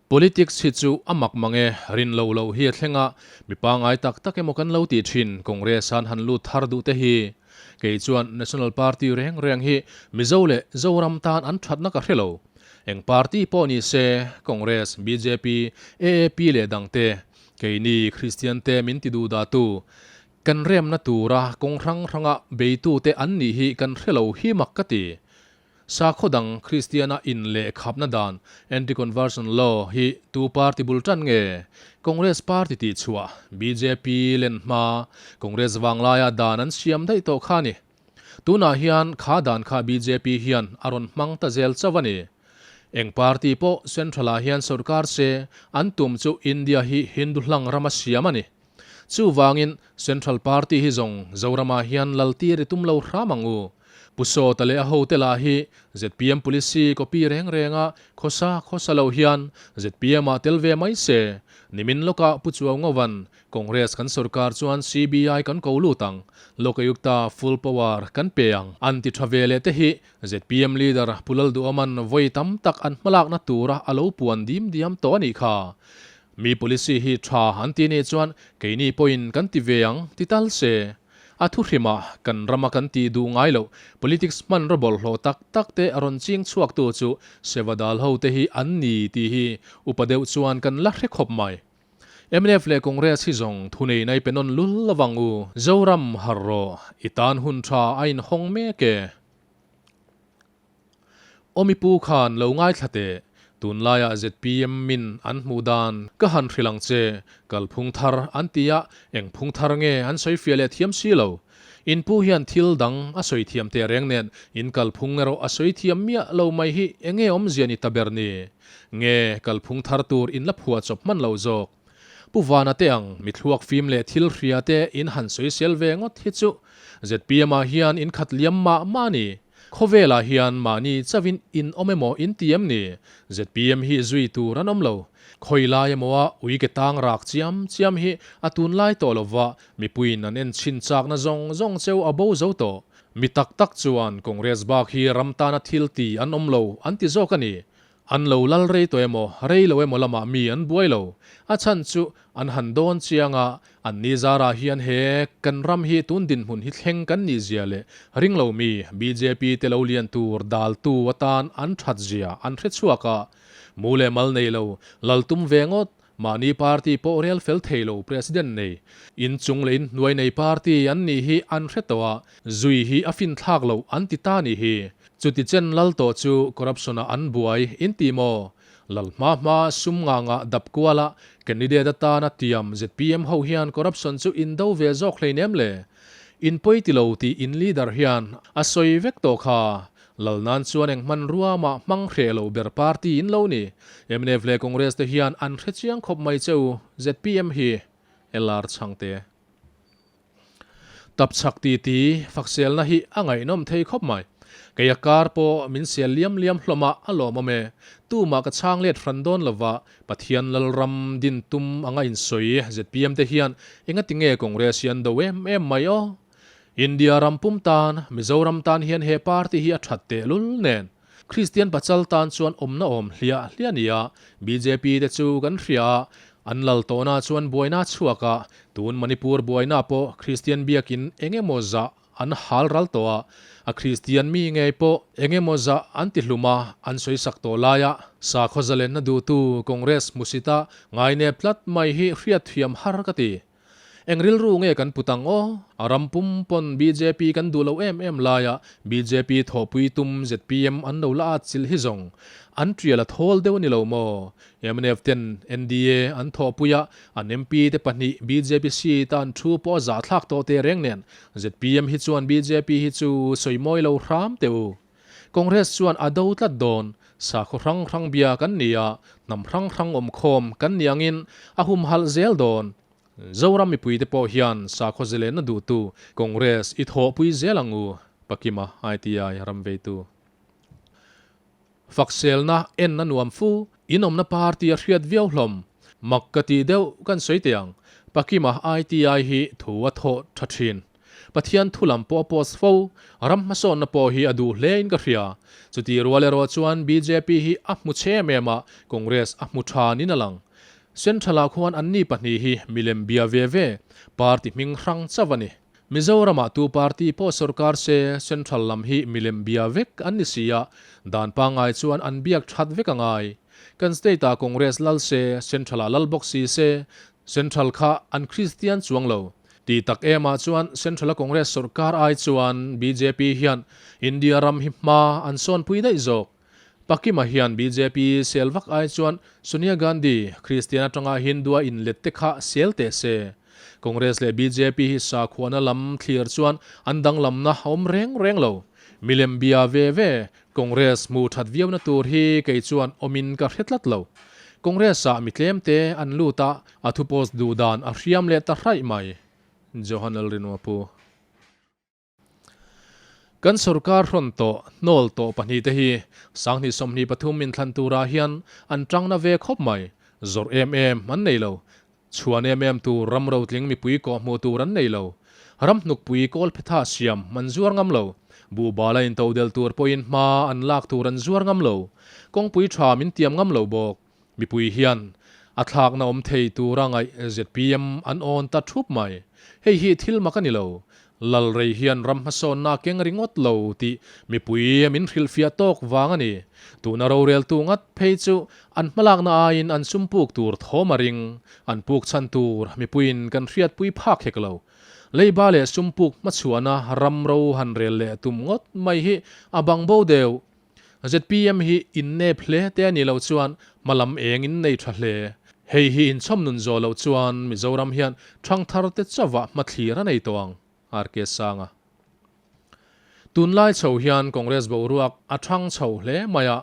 Politics hi chu a mak mang e, rin loh loh hi a thleng a, mi pangngai tak tak emaw kan lo tih thin Congress an han lut thar duh te hi. Kei chuan National Party reng reng hi Mizo leh Zoram tan an thatna ka hre lo. Eng party pawh ni se, Congress, bjp, AAP leh dangte, keini Kristian te min ti duh dahtu, kan remna tura kawng hrang hranga beitute an nih hi kan hre lo hi mak ka ti. Sakhaw dang Kristiana in leh khapna dan, Anti-Conversion Law, hi tu party bul tan nge? Congress party tih chhuah, bjp len hma, Congress vanglaia dan an siam daih tawh kha a ni. Tunah hian kha dan kha bjp hian a rawn hmang ta zel chauh a ni. Eng party pawh Central-ah hian sorkar se, an tum chu India hi Hindu hlang rama siam a ni. Chuvangin Central Party hi zawng Zoramah hian lal tir i tum lo hram ang u. Pu Sawta leh a hote lah hi zpm policy copy reng renga khawsa khawsa lo hian zpm ah tel ve mai se. Nimin lawkah Pu Chuau Ngovan Congress kan sorkar chuan CBI kan ko lut ang, Lokayukta full power kan pe ang an ti tha ve leh te hi zpm leader Pu Lalduhaman vawi tam tak an hmalakna tura a lo puan dim diam tawh a nih kha. Mi policy hi tha an ti nih chuan keini pawhin kan ti ve ang ti tal se. A thuhrimah kan rama kan tih duh ngai loh politics hmanraw bawlhhlawh tak tak te a rawn ching chhuaktu chu Sevadal ho te hi an ni tih hi upa deuh chuan kan la hre khawp mai. Mnf leh Congress hi zawng thunei nai pe nawn lul lovang u. Zoram har rawh, i tan hun tha a inhawng mek e. Awmi pu khan lo ngaithla teh, tunlaiah zpm min an hmuh dan ka han hrilh ang che, kalphung thar an ti a, eng phung thar nge an sawi fiah leh thiam si lo. In pu hian thil dang a sawi thiam teh reng nen in kalphung erawh a sawi thiam miah lo mai hi enge awmzia ni ta ber ni? Nge kalphung thar tur in la phuah chawp hman lo zawk? Pu Vana te ang mi thluak fim leh thil hria te in han sawisel ve ngawt hi chu zpm ah hian in khat liam mah mah a ni. Khawvelah hian mahni chauhin in awm emaw in ti em ni? Zpm hi zui tur an awm lo. Khawi lai emaw a ui ke tang rak chiam chiam hi a tunlai tawh lova mipuiin an en chhin chakna zawng zawng cheu a bo zo tawh. Mi tak tak chuan Congress bak hi ram tana thil ti an awm lo an ti zawk a ni. An lo lal rei tawh emaw, rei lo emaw lamah mi an buai lo. A chhan chu an han dawn chiang a, an ni zarah hian he kan ram hi tun dinhmun hi thleng kan nih zia leh ring lo mi bjp te lo lian tur daltu atan an that zia an hre chhuak a. Mu leh mal nei lo, lal tum ve ngawt, mahni party pawh rel fel thei lo president nei, in chung leh in hnuai nei party an nih hi an hre tawh a, zui hi a finthlak loh an ti ta nih hi. Chuti chen lal tawh chu corruption ah an buai in ti maw? Lal hma hma sum nga ngah dap kual a candidate atana tiam zpm ho hian corruption chu in do ve zawk hleinem le? In pawi ti lo tih in leader hian a sawi vek tawh kha. Lal nan chuan eng hmanrua mah hmang hreh lo ber party in lo ni. Mnf leh Congress te hian an hre chiang khawp mai che u zpm hi. LR Chhangte. Tapchhak titi fakselna hi a ngaihnawm thei khawp mai. Kei a kar pawh min sel liam liam hlawm a, a lawmawm e. Tumah ka chhang let hran dawn lova, Pathian Lalram din tum anga insawi zpm te hian engati nge Congress hi an do em em mai aw? India ram pum tan, Mizoram tan hian he party hi a that tehlul nen. Kristian pachal tan chuan awmna awm hliah hliah nia, bjp te chu kan hria a, an lal tawhna chuan buaina a chhuak a, tun Manipur buaina pawh Kristian biakin eng emaw zah an hal ral tawh a, a Kristian mi ngei pawh eng emaw zah an ti hlum a, an sawisak tawh laia sakhaw zalenna duhtu Congress hmusita ngainep tlat mai hi hriatthiam har ka ti. Eng rilru nge kan put ang aw? A ram pum pawn bjp kan duh lo em em laia bjp thawhpui tum zpm an lo la at chilh hi zawng an tial a thawl deuh a ni lo maw? Mnf ten NDA an thawhpui a, an MP te pahnih bjp seat a an thu pawh a zahthlak tawh teh reng nen zpm hi chuan bjp hi chu sawi mawi lo hram teh u. Congress chuan a do tlat dawn. Sakhaw hrang hrang bia kan ni a, hnam hrang hrang awmkhawm kan ni angin a humhalh zel dawn. Zoram mipuite pawh hian sakhaw zelenna duhtu Congress i thawhpui zel ang u, Pakima ITI ram veitu. Fakselna en a nuam fu, in awmna party a hriat viau hlawm. Mak ka tih deuh kan sawi teh ang, Pakima ITI hi thu a thawh tha thin. Pathian thu lam pawh a post fo. Ram hmasawnna pawh hi a duh hle in ka hria. Chutih rual erawh chuan bjp hi a hmu chhe em em a, Congress a hmu tha niin a lang. Central ah khuan anni pahnih hi milem bia ve ve, party hming hrang chauh a ni. Mizoramah tu party pawh sorkar se Central lam hi milem bia vek an ni si a, dan pangngai chuan an biak that vek a ngai. Kan state ah Congress lal se, Central ah lal bawk si se, Central kha an Kristian chuang lo. Ti tak em ah chuan Central a Congress sorkar ai chuan bjp hian India ram hi hma an sawnpui daih zawk. Pakima hian bjp sel vak ai chuan Sonia Gandhi, Kristian atanga Hindu a inlet te kha sel teh se. Congress leh bjp hi sakhuana lam thlir chuan an danglamna a awm reng reng lo. Milem bia ve ve Congress hmuh that viauna tur hi kei chuan awmin ka hre tlat lo. Congress ah mi tlem te an lut a, a thu post duh dan a hriam leh ta hraih mai. Johan Lalrinwapu. Kan sorkar hrawn tawh, hnawl tawh pahnihte hi Sanghnih 23 inthlan turah hian an tangna ve khawp mai. Zawrh em em an nei lo. Chhuan em em tur ram rotling mipui kawh hmuh tur an nei lo. Ram hnukpui kawl phetha siam an zuar ngam lo. Buhbala intodel tur pawhin hma an lak tur an zuar ngam lo. Kawngpui tha min tiam ngam lo bawk. Mipui hian a thlakna awm thei tura ngaih zpm an awn ta thup mai. Hei hi thil mak a ni lo. Lalrei hian ram hmasawnna a keng ringawt lo tih mipui min hrilhfiah tawk vang a ni. Tuna roreltu ngat phei chu an hmalakna aiin an sum puk tur thawm a ring. An puk chhan tur mipuiin kan hriatpui phak hek lo. Leiba leh sum puk hmachhuahna ram ro han rel leh tum ngawt mai hi a bangbo deuh. Zpm hi innep hle te a nih loh chuan hmalam eng in nei tha hle. Hei hi inchhawm nun zawh loh chuan Mizoram hian thangthar te chauhah hmathlir a nei tawh ang, RK Sanga. Tunlai chho hian Congress boruak a thang chho hle mai a,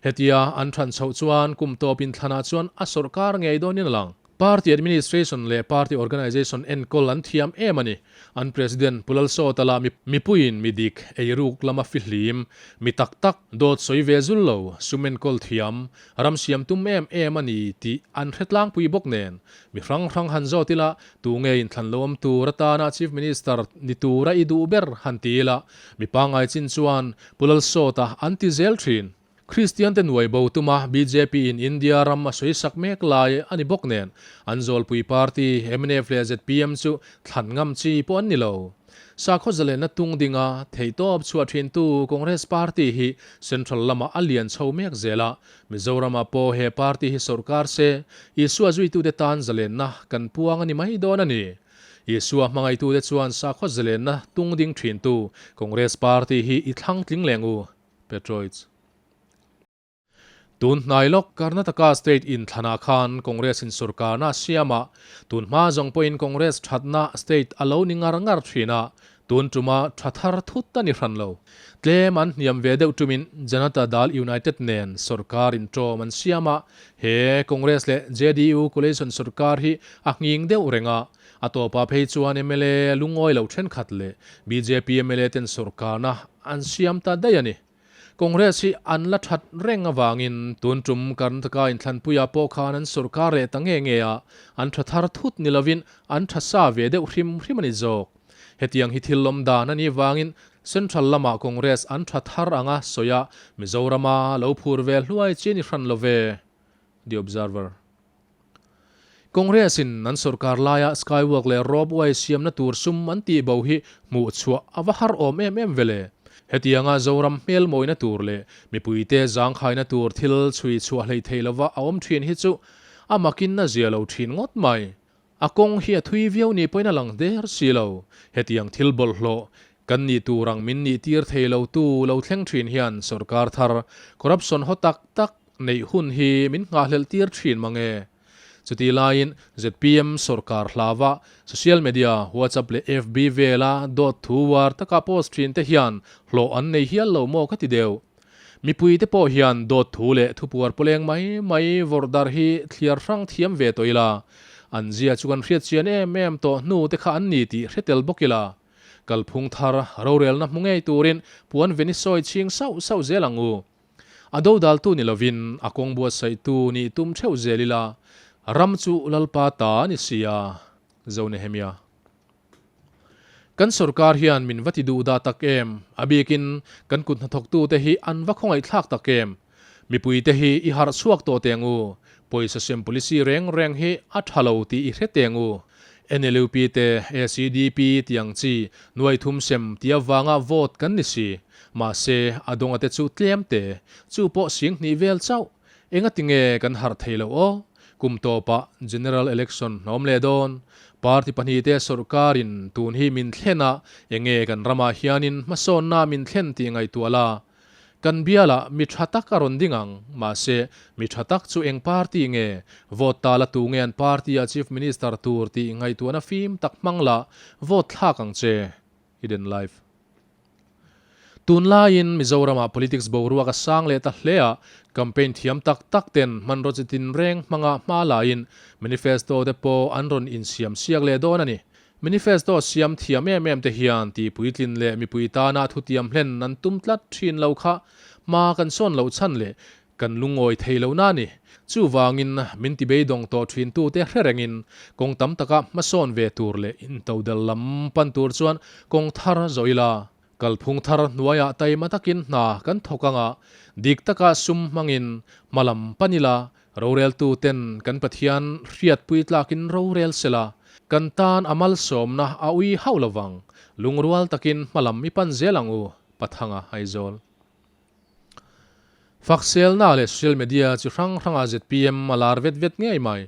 hetia an than chhoh chuan kum tawp inthlanah chuan a sawrkar ngei dawnin a lang. Party administration leh party organisation enkawl an thiam em a ni. An President Pu Lalsawta lah mipuiin mi dik, eiruk lama fihlim, mi tak tak, dawt sawi ve zul lo, sum enkawl thiam, ram siam tum em em a ni tih an hre tlangpui bawk nen. Mi hrang hrang han zawt ila, tu nge inthlan lo awm tur atana Chief Minister ni tura i duh ber han ti ila, mi pangngai chin chuan Pu Lalsawta an ti zel thin. Kristian te nuai bo tuma bjp in India ram a sawi sak mek lai a ni bawk nen, an zawlpui party mnf leh zpm chu thlan ngam chi pawh an ni lo. Sakhaw zalenna tung dinga theihtawp chhuah thintu Congress party hi central lamah a lian chho mek zel a, Mizoramah pawh he party hi sawrkar se, Isua zuitute tan zalenna kan puang a ni mai dawn a ni. Isua hmangaihtute chuan sakhaw zalenna tung ding thintu Congress party hi i thlang tling leng u. Petroids. Tun hnai lawk Karnataka state inthlanah khan Congress in sorkarna a siam a, tun hma zawng pawhin Congress thatna state a lo ni ngar ngar thin a, tun tuma tha thar thut a ni hran lo. Tlem an hniam ve deuh tumin Janata Dal United nen sorkar inṭawm an siam a, he Congress leh JDU coalition sorkar hi a nghing deuh reng a, a tawpah phei chuan mla lungawi lo thenkhat leh bjp mla ten sorkarna An siam ta daih a ni. Congress hi an la that reng avangin tun tum Karnataka inthlanpuiah pawh khan an sorkar leh ta nge nge a, an tha thar thut ni lovin an tha sa ve deuh hrim hrim a ni zawk. Hetiang hi thil lawm dan a nih vangin Central lamah Congress an tha thar anga sawi a, Mizorama lo phur ve hluai chi a ni hran lo ve. The Observer. Congress in an sorkar laia skywalk leh ropeway siamna tur sum an tih bo hi hmuh chhuah a va har awm em em vele. Hetianga Zoram hmel mawina tur leh mipuite zangkhaina tur thil chhui chhuah hlei thei lova a awm thin hi chu a makin a zia lo thin ngawt mai. A kawng hi a thui viau ni pawhin a lang der si lo. Hetiang thil bawlhhlawh kan nih tur ang min nih tir thei lo tu lo thleng thin hian sorkar thar corruption haw tak tak neih hun hi min nghahhlelh tir thin mang e. Chutih laiin zpm sorkar hlava social media, WhatsApp leh FB vela dawt thu uar taka post thin te hian hlawh an nei hial lo maw ka ti deuh. Mipui te pawh hian dawt thu leh thupuar pawleng mai mai vawrh darh hi thliar hrang thiam ve tawh ila, an zia chu kan hriat chian em em tawh hnu te kha an ni tih hre tel bawk ila. Kalphung thar rorelna hmu ngei turin puan veni sawi chhing sauh sauh zel ang u. A dodaltu ni lovin a kawng buatsaihtu nih tum theuh zel ila, ram chu Lalpa ta a ni si a, Zo Nehemia. Kan sorkar hian min va ti duh dah tak em? A bikin kan kut hnathawktute hi an va khawngaihthlak tak em? Mipuite hi i harh chhuak tawh teh ang u. Pawisa sem policy reng reng hi a tha lo tih i hre teh ang u. NLUP te, ACDP tih ang chi nuai thum sem tih avanga vote kan ni si. Mahse, a dawnga te chu tlem te, chu pawh sing hnih vel chauh. Engati nge kan harh thei loh aw? Kum tawpah General Election hnawm leh dawn. Party pahnihte sawrkarin tun hi min thlen a, enge kan ramah hianin hmasawnna min thlen tih ngaihtuah la. Kan bialah mi tha tak a rawn ding ang, mahse mi tha tak chu eng party nge? Vote ta la tu nge an party-ah Chief Minister tur tih ngaihtuahna fim tak hmang la, vote thlak ang che. Hidden Life. Tunlaiin Mizoramah politics boruak a sang leh ta hle a, campaign thiam tak tak ten hmanraw chi tinreng hmanga hma laiin manifesto te pawh an rawn insiam siak leh dawn a ni. Manifesto siam thiam em em te hian tihpuitlin leh mipui tana thutiam hlen an tum tlat thin lo kha hma kan sawn loh chhan leh Kan lungawi thei lo na ni. Chuvangin min ti beidawng tawh thintute hre rengin kawng tam taka hmasawn ve tur leh intodel lam pan tur chuan kawng thar zawh ila. Kalphung thar hnuaiah taima takin hna kan thawk anga dik taka sum hmangin hma lam pan ila, roreltuten kan Pathian hriatpui tlakin rorel sela, kan tan a malsawmna a ui hauh lovang. Lungrual takin hma lam i pan zel ang u, Pathanga Aizawl. Fakselna leh social media chi hrang hrangah zpm a lar vet vet ngei mai.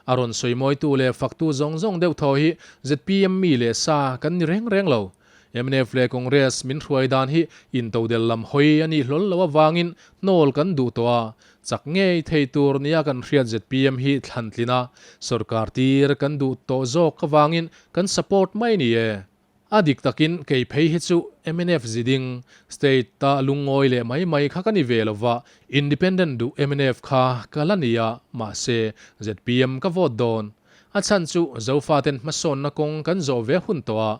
A rawn sawimawitu leh faktu zawng zawng deuh thaw hi zpm mi leh sa kan ni reng reng lo. Mnf leh Congress min hruai dan hi intodel lam hawi a nih hlawl loh avangin hnawl kan duh tawh a, chak ngei thei tur nia kan hriat zpm hi thlantlin a, sorkar tir kan duh tawh zawk avangin kan support mai ni e. A dik takin kei phei hi chu mnf ziding, state a lungawi leh mai mai kha ka ni ve lo va, independent duh mnf kha ka la ni a, mahse zpm ka vote dawn. A chhan chu Zofaten hmasawnna kawng kan zawh ve hun tawh a,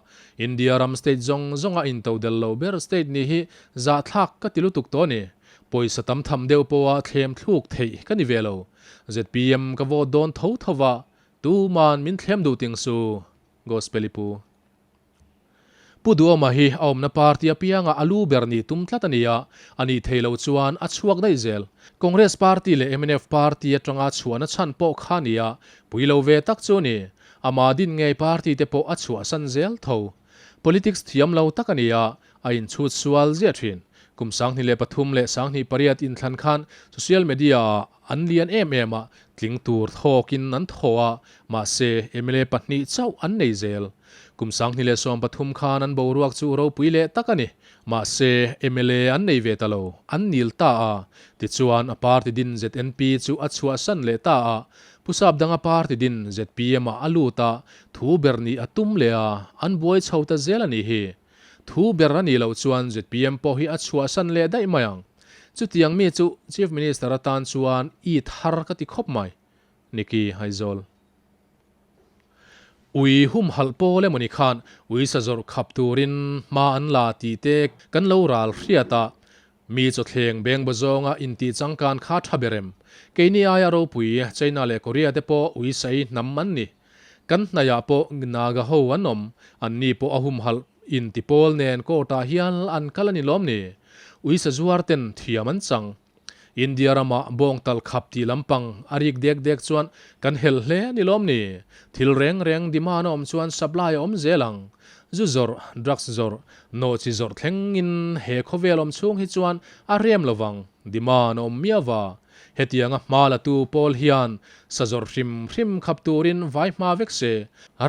India ram state zawng zawnga intodel lo ber state nih hi zahthlak ka ti lutuk tawh a ni. Pawisa tam tham deuh pawha thlem thluk theih ka ni ve lo. Zpm ka vote dawn tho tho va, tuman min thlem duh ting su. Gospel i pu. Pu Duhoma hi a awmna party apianga a lu ber nih tum tlat a ni a, a nih thei lo chuan a chhuak daih zel. Congress party leh mnf party atanga chhuahna chhan pawh kha a ni a, pui lo ve tak chu a ni. Ama din ngei party te pawh a chhuahsan zel tho. Politics thiam lo tak a ni a, a inchhut sual ziah thin. Kum 2003 leh 2008 inthlan khan social media ah an lian em em a, tling tur thawkin an thaw a, mahse mla pahnih chauh an nei zel. Kum 2013 khan an boruak chu ropui leh tak a ni, mahse mla an nei ve ta lo, an nil ta a. Tichuan a party din ZNP chu a chhuahsan leh ta a, Pu Sapdanga party din zpm ah a lut a, thu ber nih a tum leh a, an buai chho ta zel a nih hi. Thu ber a nih loh chuan zpm pawh hi a chhuahsan leh daih mai ang. Chutiang mi chu Chief Minister atan chuan i thar ka ti khawp mai. Nicky Aizawl. Ui humhalh pawl emawni khan ui sa zawrh khap turin hma an la tih te kan lo ral hriat a, mi chawthleng beng baw zawnga intih changkan kha tha ber em? Keini aia ropui China leh Korea te pawh ui sai hnam an ni. Kan hnaiah pawh Naga ho an awm, anni pawh a humhalh inti pawl nen court ah hial an kal a ni lawm ni? Uisa zuar ten thiam an chang. India ramah bawng talh khap tih lampang a rik dek dek chuan kan helh hle a ni lawm ni? Thil reng reng demand a awm chuan supply a awm zel ang. Zu zawrh, drugs zawrh, nawhchi zawrh thlengin he khawvel awm chhung hi chuan a rem lovang, demand a awm miau va. Hetianga hma latu pawl hian sa zawrh hrim hrim khap turin vai hma vek se,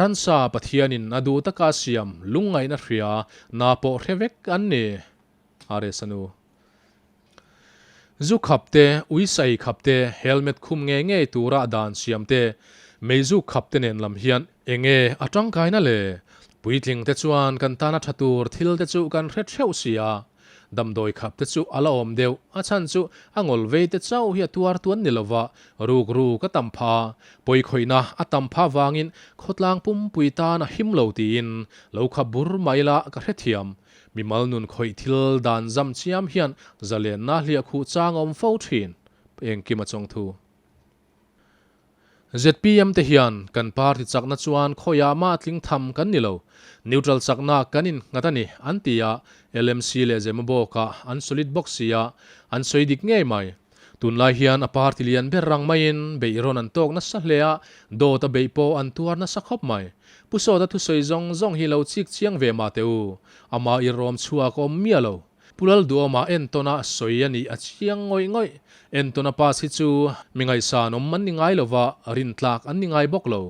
ransa Pathianin a duh taka siam lungngaihna hria na pawh hre vek an ni. RS a nu. Zu khap te, uisai khap te, helmet khum ngei ngei tura dan siam te, meizuk khap te nen lam hian enge a tangkaina le? Puitling te chuan kan tana tha tur thil te chu kan hre theuh si a. Damdawi khap te chu a la awm deuh, a chhan chu a ngawl vei te chauh hi a tuar tuan ni lova, ruk ruk a tam pha, pawikhawihna a tam pha vangin khawtlang pumpui tan a him lo tiin lo khap bur mai la ka hrethiam. Mimal nun khawih thil dan zam chiam hian zalenna hliah khuh chang a awm fo thin, Engkim a chawng thu. ZPM te hian kan party chakna chuan khawiah mah tling tham kan ni lo, neutral chakna kan innghat a ni an ti a, LMC leh Zemabawkah an solid bawk si a, an sawi dik ngei mai. Tunlai hian a party lian ber rang maiin beih rawn an tawk nasa hle a, dawt a beih pawh an tuar nasa khawp mai. Pu Sawta thusawi zawng zawng hi lo chik chiang ve mah teh u, amah irrawm chhuak a awm miah lo. Pu Lalduhawma entawna sawi a nih a chiang ngawih ngawih. Entawna pass hi chu mi ngaihsan awm an ni ngai lova, rintlak an ni ngai bawk lo.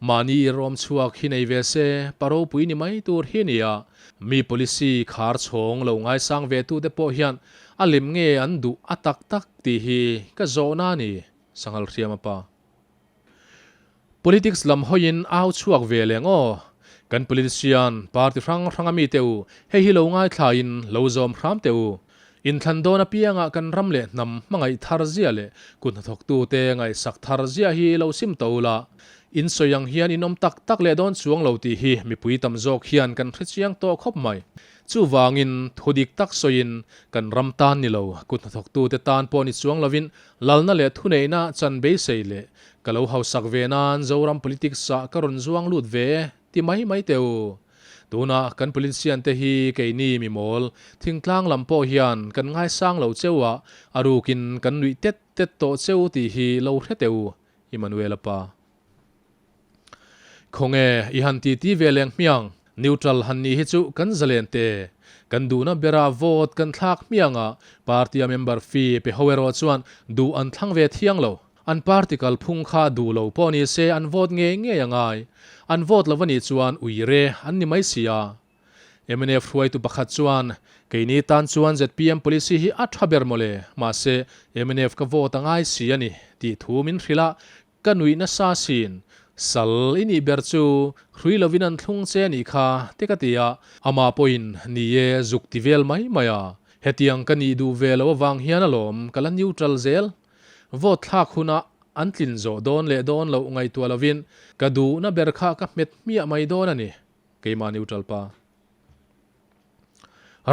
Mahni irrawm chhuak hi nei ve se, pa ropui ni mai tur hi a ni a. Mi policy khar chhawng lo ngaisang ve tute pawh hian a lem nge an duh a tak tak tih hi ka zawhna a ni, Sanghal Hriama pa. Politics lam hawiin au chhuak ve leng aw. Kan politician, party hrang hranga mite u, hei hi lo ngaithlain lo zawm hram teh u. Inthlan dawn apianga kan ram leh hnam hmangaih thar zia leh kut hnathawktute ngaihsak thar zia hi lo sim tawh ula. In sawi ang hian in awm tak tak leh dawn chuang lo tih hi mipui tam zawk hian kan hrechiang tawh khawp mai. Chuvangin thu dik tak sawiin kan ram tan ni lo, kut hnathawktute tan pawh ni chuang lovin Lalna leh thuneihna chan beisei leh ka lo hausak ve nan Zoram politics ah ka rawn zuang lut ve e ti mai mai teh u. Tunah kan politician te hi keini mi mawl thingtlang lam pawh hian kan ngaisang lo cheu a, a rukin kan nuih tet tet tawh cheu tih hi lo hre teh u, Immanuel-a pa. Khawnge i han titi ve leng hmiang, neutral han nih hi chu kan zalen te. Kan duhna bera vote kan thlak hmiang a, party a member fee pe ho erawh chuan duh an thlang ve thiang lo. An party kalphung kha duh lo pawh ni se an vote ngei ngei a ngai. An vote lo a nih chuan uire an ni mai si a. Mnf hruaitu pakhat chuan, Keini tan chuan zpm policy hi a tha ber mawle, mahse mnf ka vote a ngai si a ni, tih thu min hrilh a, Ka nuih nasa sin, sal i nih ber chu hrui lovin an thlung che a nih kha te ka ti a, amah pawhin ni e zuk ti vel mai mai a, hetiang ka nih duh ve lo avang hian alawm ka la neutral zel. Vote thlak hunah an tlin zawh dawn leh dawn loh ngaihtuah lovin ka duhna ber kha ka hmet hmiah mai dawn a ni, keimah neutral pa.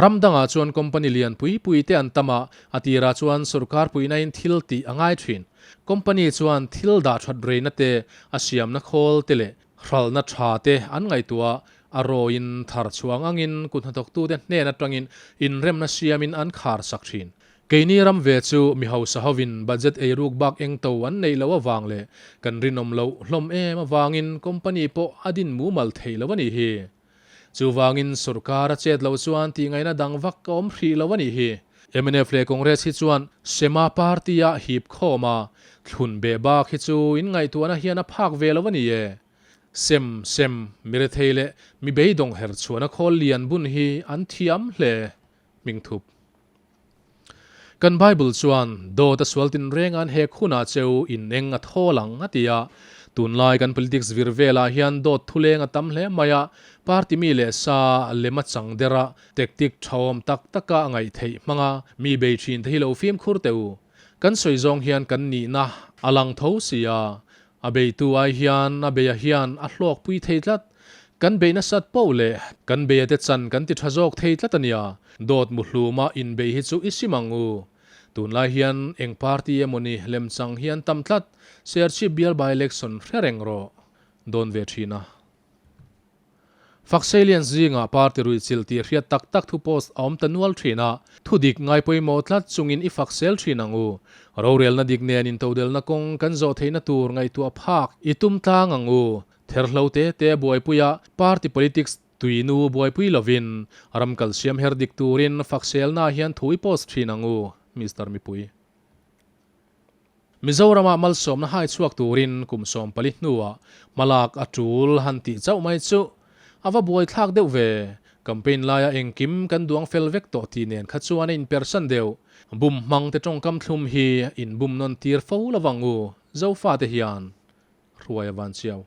Ram dangah chuan company lian pui pui te an tam a, a tirah chuan sorkar puihnain thil tih a ngai thin. Company chuan thil dah that reina te, a siamna khawl te leh hralhna tha te an ngaihtuah a, a rawiin thar chhuang angin kut hnathawktute hnen atangin inremna siamin an khar sak thin. Keini ram ve chu mi hausa hovin budget eiruk bak eng to an neih loh avang leh kan rinawm loh hlawm em avangin company pawh a din mumal theih loh a nih hi. Chuvangin sorkar a chet loh chuan tihngaihna dang vak a awm hrih lo a nih hi. Mnf leh Congress hi chuan Sema party-a hip khawm a, thlun beh bak hi chu in ngaihtuahna hian a phak ve lo a ni e. Sem, sem, mi rethei leh mi beidawng her chhuahna khawl lian bun hi an thiam hle. Hmingthup. Kan Bible chuan, Dawt a sual tinreng an hek hunah cheu in eng a thawl ang, a ti a. Tunlai kan politics vir velah hian dawt thuleng a tam hle mai a, party mi leh sa lem a chang der a, tactic thahawm tak taka a ngaih theih hmang a, mi bei thin te hi lo fimkhur teh u. Kan sawi zawng hian kan nihna a lang tho si a, A beitu ai hian a beia hian a hlawkpui thei tlat. Kan bei nasat poh leh kan beia te chan kan ti tha zawk thei tlat a nia. Dawt muhluma inbei hi chu i sim ang u. Tunlai hian eng party emawni lemchang hi an tam tlat. Serchhip bial by election hre reng rawh. Dawn ve thin a. Fakseilian zingah party ruihchilh tih hriat tak tak thu post a awm ta nual thin a, thu dik ngai pawimawh tlat chungin i faksel thin ang u. Rorelna dik nen intodelna kawng kan zawh theihna tur ngaihtuah phak i tum tlang ang u. Therhlo te te buaipuia party politics tuinu buaipui lovin ram kalsiam her dik turin fakselna hian thu i post thin ang u, Mister Mipui. Mizoramah malsawmna hai chhuak turin kum 14 hnuah hmalak a tul han tih chauh mai chu a va buaithlak deuh ve. Campaign laia engkim kan duang fel vek tawh tih nen kha chuan a inpersan deuh. Bum hmang te tawngkam thlum hi inbum nawn tir fo lovang u, Zofate hian hruai a van chiau.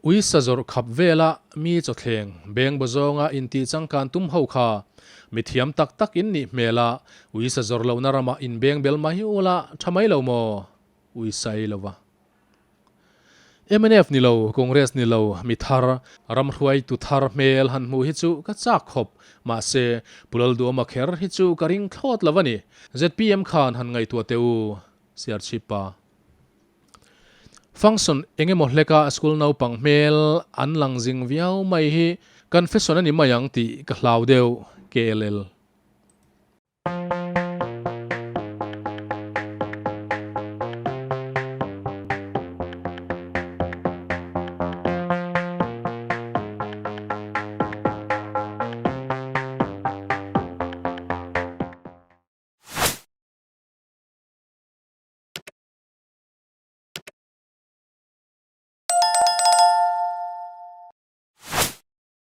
Ui sa zawrh khap vela mi chawthleng beng baw zawnga intih changkan tum ho kha mi thiam tak tak in nih hmel a, ui sa zawrh lohna ramah in beng bel mai ula tha mai lo maw? Ui sa ei lova. Mnf ni lo, Congress ni lo, mi thar, ram hruaitu thar hmel han hmuh hi chu ka chak khawp, mahse Pu Lalduama kher hi chu ka ring thlawt lo a ni. Zpm khan han ngaihtuah teh u, Siarchhip pa. Function eng emaw hleka school naupang hmel an lang zing viau mai hi kan fashion a ni mai ang tih ka hlau deuh. KLL.